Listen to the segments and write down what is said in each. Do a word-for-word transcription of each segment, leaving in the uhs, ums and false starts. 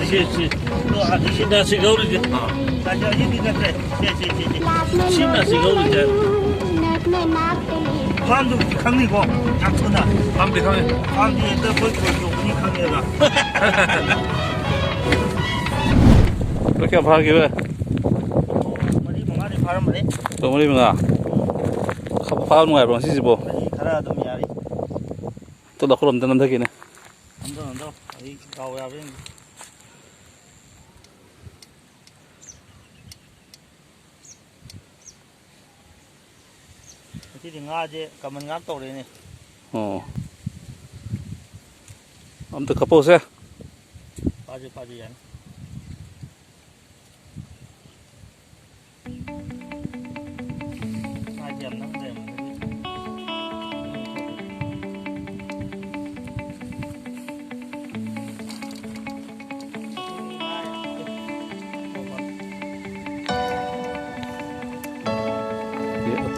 ꯁꯤ, ꯁꯤ, ꯁꯤ ꯅꯥꯁꯤꯛ ꯍꯧꯔꯤꯁꯦ꯫ ꯑꯥ꯫ ꯁꯤ ꯅꯥꯁꯤꯛ ꯍꯧꯔꯤꯁꯦ꯫ ꯐꯥꯝꯗꯨ ꯈꯪꯅꯤꯀꯣ, ꯌꯥꯝ ꯊꯨꯅ꯫ ꯐꯥꯝꯗꯤ ꯈꯪꯉꯦ꯫ ꯐꯥꯝꯗꯤ ꯍꯦꯛꯇ ꯑꯩꯈꯣꯏ ꯈꯣꯏ ꯆꯣꯡꯕꯅꯤ ꯈꯪꯉꯦꯕ꯫ ꯂꯨꯄꯥ ꯀꯌꯥ ꯐꯥꯈꯤꯕ? ꯃꯔꯤ ꯃꯉꯥꯗꯤ ꯐꯥꯔꯝꯃꯅꯤ꯫ ꯂꯨꯄꯥ ꯃꯔꯤ ꯃꯉꯥ? ꯐꯥꯕ ꯅꯨꯡꯉꯥꯏꯕ꯭ꯔꯣ ꯉꯁꯤꯁꯤꯕꯣ? ꯉꯁꯤ ꯈꯔ ꯑꯗꯨꯝ ꯌꯥꯔꯤ꯫ ꯑꯝꯇ ꯂꯧꯈꯠꯂꯣ, ꯑꯝꯇ ꯅꯝꯊꯒꯦꯅꯦ꯫ ꯅꯝꯊꯧ, ꯅꯝꯊꯧ꯫ ꯑꯩ ꯗꯥꯎ ꯌꯥꯕ꯭ꯔꯥ ꯌꯦꯡꯒꯦ꯫ ꯉꯁꯤꯗꯤ ꯉꯥꯁꯦ ꯀꯃꯟ ꯉꯥꯛ ꯇꯧꯔꯦꯅꯦ꯫ ꯑꯣ꯫ ꯑꯝꯇ ꯀꯞꯄꯧꯁꯦ꯫ ꯐꯥꯁꯦ, ꯐꯥꯁꯦ, ꯌꯥꯅꯤ꯫ ꯃꯥꯗꯤ ꯌꯥꯝ ꯅꯝꯗ꯭ꯔꯦ꯫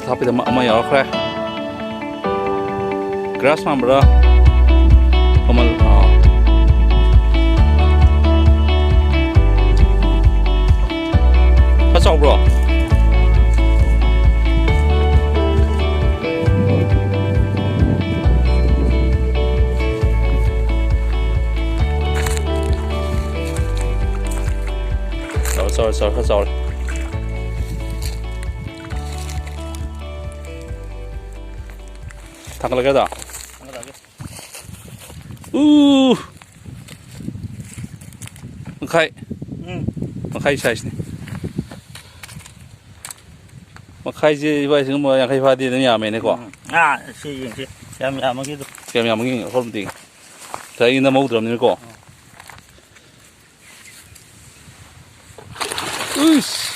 ꯍꯥꯞꯄꯤꯗ ꯑꯃ, ꯑꯃ ꯌꯥꯎꯔꯛꯈ꯭ꯔꯦ꯫ ꯒ꯭ꯔꯥꯁ ꯃꯥꯟꯕ꯭ꯔꯥ? ꯀꯃꯜ, ꯑꯥ꯫ ꯈꯔ ꯆꯥꯎꯕ꯭ꯔꯣ? ꯆꯥꯎꯔꯦ, ꯆꯥꯎꯔꯦ, ꯆꯥꯎꯔꯦ, ꯈꯔ ꯆꯥꯎꯔꯦ꯫ ꯊꯥꯡꯒꯠꯂꯒꯦ ꯑꯗꯣ? ꯊꯥꯡꯒꯠꯂꯛꯑꯒꯦ꯫ ꯎ! ꯃꯈꯥꯏ꯫ ꯎꯝ꯫ ꯃꯈꯥꯏ sizeꯅꯤ꯫ ꯃꯈꯥꯏꯁꯦ ꯏꯕꯥꯏꯁꯤꯡ ꯌꯥꯡꯈꯩ ꯐꯥꯗꯤ ꯑꯗꯨꯝ ꯌꯥꯝꯃꯦꯅꯦꯀꯣ꯫ ꯎꯝ꯫ ꯑꯥ, ꯁꯤ ꯌꯦꯡꯁꯤ꯫ ꯌꯥꯝ ꯌꯥꯝꯃꯒꯦ ꯑꯗꯣ꯫ ꯀꯌꯥꯝ ꯌꯥꯝꯃꯒꯦ ꯌꯦꯡꯉꯣ, ꯑꯩꯈꯣꯏꯕꯨꯗꯤ ꯉꯁꯥꯏ ꯑꯩ ꯅꯝꯍꯧꯗ꯭ꯔꯕꯅꯤꯅꯀꯣ꯫ ꯎꯏꯁ!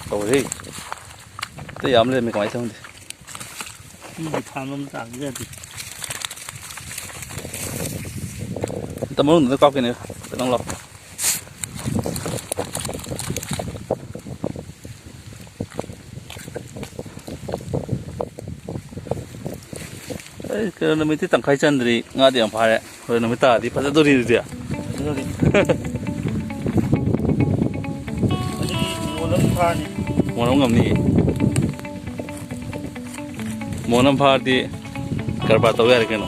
ꯇꯧꯔꯦ꯫ ꯑꯇꯩ ꯌꯥꯝ ꯂꯩꯔꯝꯃꯦ, ꯀꯃꯥꯏꯅ ꯇꯧꯅꯤ? ꯃꯤꯒꯤ ꯐꯥꯝ ꯑꯃ ꯇꯥꯕ ꯌꯥꯗꯦ꯫ ꯑꯝꯇ ꯃꯅꯨꯡꯗ ꯀꯥꯞꯀꯦꯅꯦ꯫ ꯈꯤꯇꯪ ꯂꯥꯎ꯫ ꯑꯩ ꯀꯩꯅꯣ, ꯅꯨꯃꯤꯠꯇꯤ ꯇꯪꯈꯥꯏ ꯆꯟꯗ꯭ꯔꯤ, ꯉꯥꯗꯤ ꯌꯥꯝ ꯐꯥꯔꯦ꯫ ꯍꯣꯔꯦꯟ ꯅꯨꯃꯤꯠ ꯇꯥꯔꯗꯤ ꯐꯖꯗꯣꯔꯤ ꯑꯗꯨꯗꯤ꯫ ꯑꯗꯨꯗꯤ ꯃꯣꯟ ꯑꯃ ꯐꯥꯔꯅꯤ꯫ ꯃꯣꯟ ꯑꯃ ꯉꯝꯅꯤ꯫ ꯃꯣꯟ ꯑꯃ ꯐꯥꯔꯗꯤ ꯀꯔꯕꯥꯔ ꯇꯧ ꯌꯥꯔꯦ ꯀꯩꯅꯣ꯫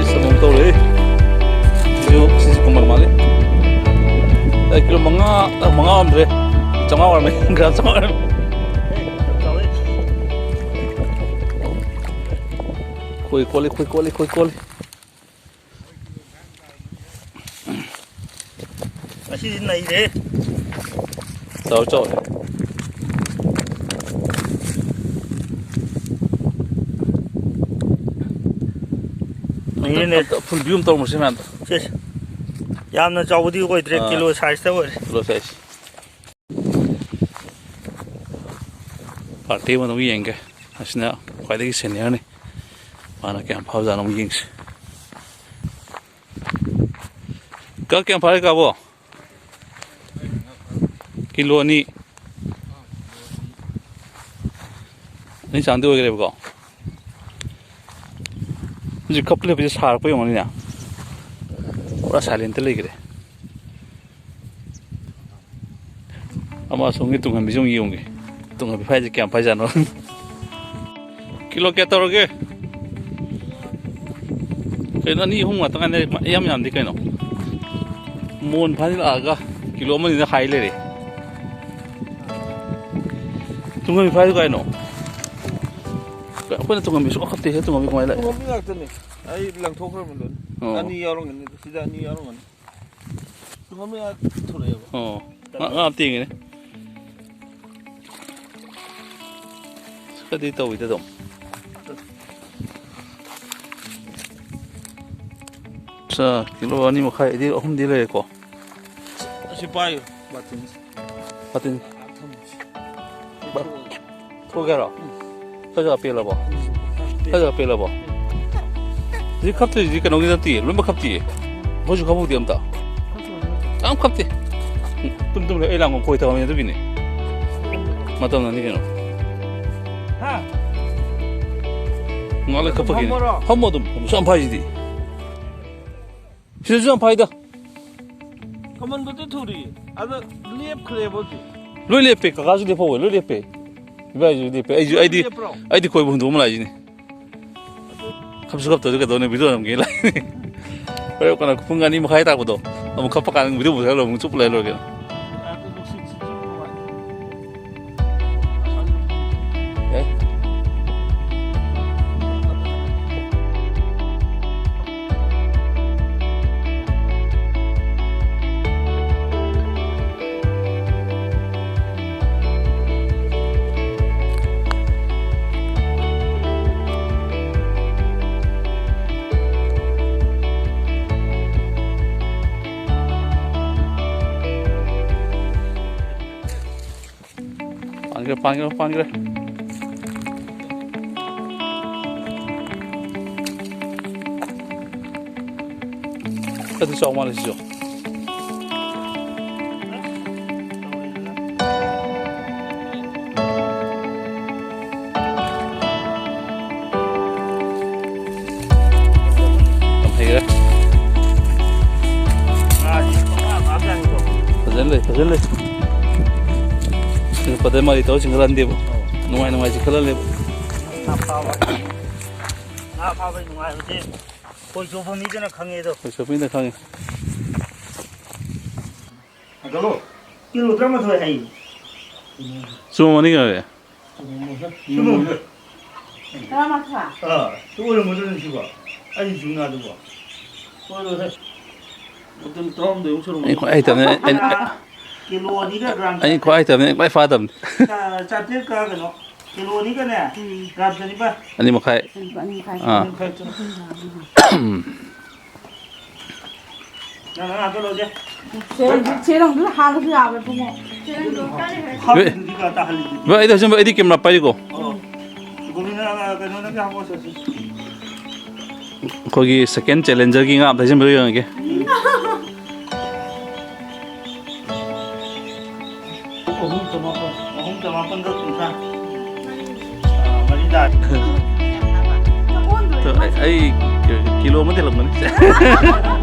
ꯏꯁ, ꯑꯃꯨꯛ ꯇꯧꯔꯦ꯫ ꯁꯤꯁꯨ, ꯁꯤꯁꯨ ꯀꯃꯟ ꯃꯥꯜꯂꯦ꯫ ꯑꯦ, ꯀꯤꯂꯣ ꯃꯉꯥ, ꯑ, ꯃꯉꯥ ꯑꯣꯏꯔꯝꯗ꯭ꯔꯦ꯫ ꯆꯥꯝꯃꯉꯥ ꯑꯣꯏꯔꯝꯃꯦ꯫ ꯒ꯭ꯔꯥꯝ ꯆꯥꯝꯃꯉꯥ ꯑꯣꯏꯔꯝꯃꯦ꯫ ꯈꯣꯏ ꯀꯣꯜꯂꯤ, ꯈꯣꯏ ꯀꯣꯜꯂꯤ, ꯈꯣꯏ ꯀꯣꯜꯂꯤ꯫ ꯉꯁꯤꯗꯤ ꯅꯩꯔꯦ꯫ ꯆꯥꯎ, ꯆꯥꯎ꯫ ꯅꯩꯔꯦꯅꯦ꯫ ꯑꯝꯇ, ꯑꯝꯇ full view ꯑꯃ ꯇꯧꯔꯝꯃꯁꯦ ꯃꯌꯥꯝꯗꯣ꯫ ꯁꯦ, ꯁꯦ꯫ ꯌꯥꯝꯅ ꯆꯥꯎꯕꯗꯤ ꯑꯣꯏꯗ꯭ꯔꯦ, ꯑꯥ꯫ ꯀꯤꯂꯣ size ꯇ ꯑꯣꯏꯔꯦ꯫ Kilo size꯫ ꯄꯥꯔꯇꯤ ꯑꯃ ꯑꯗꯨꯝ ꯌꯦꯡꯒꯦ꯫ ꯑꯁꯤꯅ ꯈ꯭ꯋꯥꯏꯗꯒꯤ senior ꯅꯤ꯫ ꯃꯥꯅ ꯀꯌꯥꯝ ꯐꯥꯕꯖꯥꯠꯅꯣ ꯑꯃꯨꯛ ꯌꯦꯡꯁꯤ꯫ ꯀꯛ ꯀꯌꯥꯝ ꯐꯥꯔꯦ ꯀꯥꯕꯣ? ꯀꯤꯂꯣ ꯑꯅꯤ꯫ ꯑꯅꯤ ꯆꯥꯡꯗꯤ ꯑꯣꯏꯈ꯭ꯔꯦꯕꯀꯣ꯫ ꯍꯧꯖꯤꯛ ꯀꯞ ꯂꯦꯞꯄꯁꯦ ꯁꯥꯔꯛꯄ ꯌꯦꯡꯉꯨꯅꯤꯅꯦ꯫ ꯄꯨꯔꯥ silent ꯇ ꯂꯩꯈ꯭ꯔꯦ꯫ ꯑꯃ ꯑꯁꯣꯝꯒꯤ ꯇꯨꯡꯍꯟꯕꯤꯁꯦ ꯑꯃꯨꯛ ꯌꯦꯡꯉꯨꯒꯦ꯫ ꯇꯨꯡꯍꯟꯕꯤ ꯐꯥꯏꯁꯦ ꯀꯌꯥꯝ ꯐꯥꯏꯖꯥꯠꯅꯣ? ꯀꯤꯂꯣ ꯀꯌꯥ ꯇꯧꯔꯒꯦ? ꯀꯩꯅꯣ, ꯑꯅꯤ ꯑꯍꯨꯝ ꯉꯥꯛꯇ ꯉꯥꯏꯅꯔꯦ꯫ ꯏꯌꯥꯝ ꯌꯥꯝꯗꯦ ꯀꯩꯅꯣ꯫ ꯃꯣꯟ ꯐꯥꯖꯤꯜꯂꯛꯑꯒ ꯀꯤꯂꯣ ꯑꯃꯅꯤꯗ ꯍꯥꯏ ꯂꯩꯔꯦ꯫ ꯇꯨꯡꯍꯟꯕꯤ ꯐꯥꯏꯗꯨ ꯀꯥꯏꯅꯣ? ꯑꯩꯈꯣꯏꯅ ꯇꯨꯡꯍꯟꯕꯤ ꯁꯨꯡꯈꯠꯇꯦꯍꯦ, ꯇꯨꯡꯍꯟꯕꯤ ꯀꯃꯥꯏꯅ ꯂꯥꯛꯏ? ꯇꯨꯡꯍꯟꯕꯤ ꯉꯥꯛꯇꯅꯦ꯫ ꯑꯩ ꯂꯪꯊꯣꯛꯈ꯭ꯔꯕꯅꯤ ꯂꯣꯏꯅ꯫ ꯑꯣ꯫ ꯑꯅꯤ ꯌꯥꯎꯔꯝꯒꯅꯤ, ꯁꯤꯗ ꯑꯅꯤ ꯌꯥꯎꯔꯝꯒꯅꯤ꯫ ꯇꯨꯡꯍꯟꯕꯤ ꯉꯥꯛ ꯊꯣꯔꯛꯑꯦꯕ꯫ ꯑꯣ꯫ ꯉꯥ, ꯉꯥ ꯇꯦꯡꯉꯤꯅꯦ꯫ ꯈꯔꯗꯤ ꯇꯧꯋꯤꯗ ꯑꯗꯨꯝ꯫ ꯑꯠꯆꯥ, ꯀꯤꯂꯣ ꯑꯅꯤ ꯃꯈꯥꯏꯗꯤ, ꯑꯍꯨꯝꯗꯤ ꯂꯩꯔꯦꯀꯣ꯫ ꯑꯁꯤ ꯄꯥꯏꯌꯨ꯫ ꯃꯥꯔꯇꯤꯟ꯫ ꯃꯥꯔꯇꯤꯟ꯫ ꯕ-, ꯊꯣꯛꯑꯒꯦ ꯍꯥꯏꯔꯣ? ꯈꯔ ꯈꯔ ꯄꯦꯜꯂꯕꯣ? ꯈꯔ ꯈꯔ ꯄꯦꯜꯂꯕꯣ? ꯍꯧꯖꯤꯛ ꯈꯞꯇꯣꯏꯁꯤꯗꯤ ꯀꯩꯅꯣꯒꯤ ꯅꯠꯇꯦ, ꯂꯣꯏꯅꯃꯛ ꯈꯞꯇꯦ꯫ ꯃꯣꯏꯁꯨ ꯈꯞꯍꯧꯗꯦ ꯑꯝꯇ꯫ ꯌꯥꯝ ꯈꯞꯇꯦ꯫ ꯇꯨꯝ ꯇꯨꯝ ꯂꯩ, ꯑꯩ ꯂꯥꯡꯒꯣꯜ ꯀꯣꯏ ꯊꯝꯃꯝꯃꯦ ꯑꯗꯨꯒꯤꯅꯦ꯫ ꯃꯇꯝꯅꯅꯤ ꯀꯩꯅꯣ꯫ ꯍꯥ? ꯉꯥꯛ ꯂꯩ ꯈꯞꯄꯒꯤꯅꯦ꯫ ꯐꯝꯃꯣꯔꯣ? ꯐꯝꯃꯣ ꯑꯗꯨꯝ, ꯐꯝꯃꯣ꯫ ꯁꯨ ꯌꯥꯝ ꯐꯥꯏꯁꯤꯗꯤ꯫ ꯁꯤꯗꯁꯨ ꯌꯥꯝ ꯐꯥꯏꯗ꯫ ꯀꯃꯟꯕꯨꯗꯤ ꯊꯨꯔꯤ꯫ ꯑꯗ ꯂꯦꯞꯈ꯭ꯔꯦꯕ ꯍꯧꯖꯤꯛ꯫ ꯂꯣꯏ ꯂꯦꯞꯄꯦ, ꯀꯀꯥꯁꯨ ꯂꯦꯞꯍꯧꯋꯦ, ꯂꯣꯏ ꯂꯦꯞꯄꯦ꯫ ꯏꯕꯥꯏꯁꯨ ꯂꯦꯞꯄꯦ꯫ ꯑꯩꯁꯨ, ꯑꯩꯗꯤ, ꯂꯦꯞꯄ꯭ꯔꯣ? ꯑꯩꯗꯤ ꯀꯣꯏꯕ ꯍꯨꯟꯗꯣꯛꯑꯝꯃ ꯂꯥꯛꯏꯁꯤꯅꯦ꯫ ꯈꯞꯁꯨ ꯈꯞꯇꯕꯗꯤ ꯀꯩꯗꯧꯅꯤ? ꯚꯤꯗꯤꯑꯣ ꯅꯝꯒꯦ ꯂꯥꯛꯏꯅꯦ꯫ ꯍꯣꯔꯦꯟ ꯀꯣꯟꯅ ꯄꯨꯡ ꯑꯅꯤ ꯃꯈꯥꯏ ꯇꯥꯛꯄꯗꯣ ꯑꯃꯨꯛ ꯈꯞꯄ ꯀꯥꯟꯗ ꯚꯤꯗꯤꯑꯣ ꯄꯨꯊꯣꯛꯍꯜꯂꯒ ꯑꯃꯨꯛ ꯆꯨꯞ ꯂꯩ ꯂꯣꯏꯔꯦ ꯀꯩꯅꯣ꯫ ꯑꯦ꯫ ꯄꯥꯟꯈ꯭ꯔꯦ, ꯄꯥꯟꯈ꯭ꯔꯦ, ꯄꯥꯟꯈ꯭ꯔꯦ꯫ ꯈꯔꯗꯤ ꯆꯥꯎ ꯃꯥꯜꯂꯦ ꯁꯤꯁꯨ꯫ ꯌꯥꯝ ꯍꯩꯔꯦ꯫ ꯐꯖꯅ ꯂꯩ, ꯐꯖꯅ ꯂꯩ꯫ ꯁꯤꯅ ꯄꯗꯃꯥꯔꯤ ꯇꯧꯔ ꯆꯤꯡꯈꯠꯍꯟꯗꯦꯕ꯫ ꯅꯨꯡꯉꯥꯏ ꯅꯨꯡꯉꯥꯏ ꯆꯤꯡꯈꯠꯍꯜꯂꯦꯕ꯫ ꯉꯥ ꯐꯥꯕ꯫ ꯉꯥ ꯐꯥꯕꯩ ꯅꯨꯡꯉꯥꯏꯕꯁꯦ ꯈꯣꯏ ꯆꯣꯞꯄ ꯃꯤꯗꯨꯅ ꯈꯪꯉꯦꯗꯣ꯫ ꯈꯣꯏ ꯆꯣꯞꯄ ꯃꯤꯅ ꯈꯪꯉꯦ꯫ ꯍꯜꯂꯣ꯫ ꯀꯤꯂꯣ ꯇꯔꯥꯃꯥꯊꯣꯏ ꯍꯥꯏꯌꯦ꯫ ꯆꯨꯝꯃꯝꯃꯅꯤ ꯀꯩꯅꯣꯗꯤ꯫ ꯆꯨꯝꯃꯝꯃꯣꯏꯗ꯫ ꯇꯔꯥꯃꯥꯊꯣꯏ? ꯑꯥ, ꯁꯤ ꯑꯣꯏꯔꯝꯒꯗ꯭ꯔꯅꯦ ꯁꯤꯕꯣ? ꯑꯩ ꯁꯤ ꯉꯥꯗꯨꯕꯣ? ꯑꯣꯏꯔꯣꯏꯍꯦ꯫ ꯑꯗꯨꯅ ꯇꯔꯥꯍꯨꯝꯗꯣꯏꯃꯨꯛ ꯁꯨꯔꯝꯒꯅꯤ꯫ ꯑꯩ ꯈ꯭ꯋꯥꯏ ꯍꯩꯇꯕꯅꯦ, ꯑꯩ, ꯑꯩ, ꯀꯤꯂꯣ ꯑꯅꯤꯒ ꯒ꯭ꯔꯥꯝ ꯑꯩ ꯈ꯭ꯋꯥꯏ ꯍꯩꯇꯕꯅꯦ, ꯑꯩ ꯈ꯭ꯋꯥꯏ ꯐꯥꯗꯕꯅꯦ꯫ ꯆꯥ-, ꯆꯥꯇ꯭ꯔꯦꯠꯀ ꯀꯩꯅꯣ, ꯀꯤꯂꯣ ꯑꯅꯤꯒꯅꯦ, ꯎꯝ꯫ ꯒ꯭ꯔꯥꯝ ꯆꯅꯤꯄꯥꯟ꯫ ꯑꯅꯤ ꯃꯈꯥꯏ꯫ ꯑꯅꯤ ꯃꯈꯥꯏ꯫ ꯑꯥ꯫ ꯑꯅꯤ ꯃꯈꯥꯏ ꯆꯪꯉꯦ꯫ ꯅꯪ ꯉꯥꯛꯇ ꯂꯧꯒꯦ꯫ ꯆꯦꯔꯪꯗꯨ, ꯆꯦꯔꯪꯗꯨꯅ ꯍꯥꯡꯉꯁꯨ ꯌꯥꯕ꯭ꯔꯥ, ꯏꯕꯨꯡꯉꯣ? ꯆꯦꯔꯪꯗꯣ ꯀꯥꯏ ꯂꯩꯈ꯭ꯔꯦ? ꯚꯥꯏ, ꯑꯗꯨꯗꯤ ꯀꯥ ꯇꯥꯍꯜꯂꯤꯗꯨꯗꯤ꯫ ꯚꯥꯏ, ꯑꯩꯗꯤ ꯍꯧꯖꯤꯛ, ꯑꯩꯗꯤ ꯀꯦꯃꯦꯔꯥ ꯄꯥꯏꯔꯤꯀꯣ꯫ ꯑꯣ꯫ ꯒꯣꯕꯤꯟꯗꯅ ꯀꯩꯅꯣꯅ ꯀꯌꯥ ꯍꯥꯞꯄꯣ ꯁꯦ, ꯁꯦ꯫ ꯑꯩꯈꯣꯏꯒꯤ second challengerꯒꯤ ꯉꯥ ꯑꯝꯇ ꯍꯩꯖꯤꯟꯕꯤꯔꯣ, ꯌꯦꯡꯉꯒꯦ꯫ ꯑꯍꯨꯝ ꯆꯃꯥꯄꯜ꯫ ꯑꯍꯨꯝ ꯆꯃꯥꯄꯜꯒ ꯀꯨꯟꯊ꯭ꯔꯥ꯫ ꯑꯥ, ꯃꯔꯤ ꯇꯥꯔꯦ꯫ ꯑꯗꯣ ꯑꯩ, ꯑꯩ ꯀꯤꯂꯣ ꯑꯃ ꯍꯦꯜꯂꯝꯒꯅꯤ꯫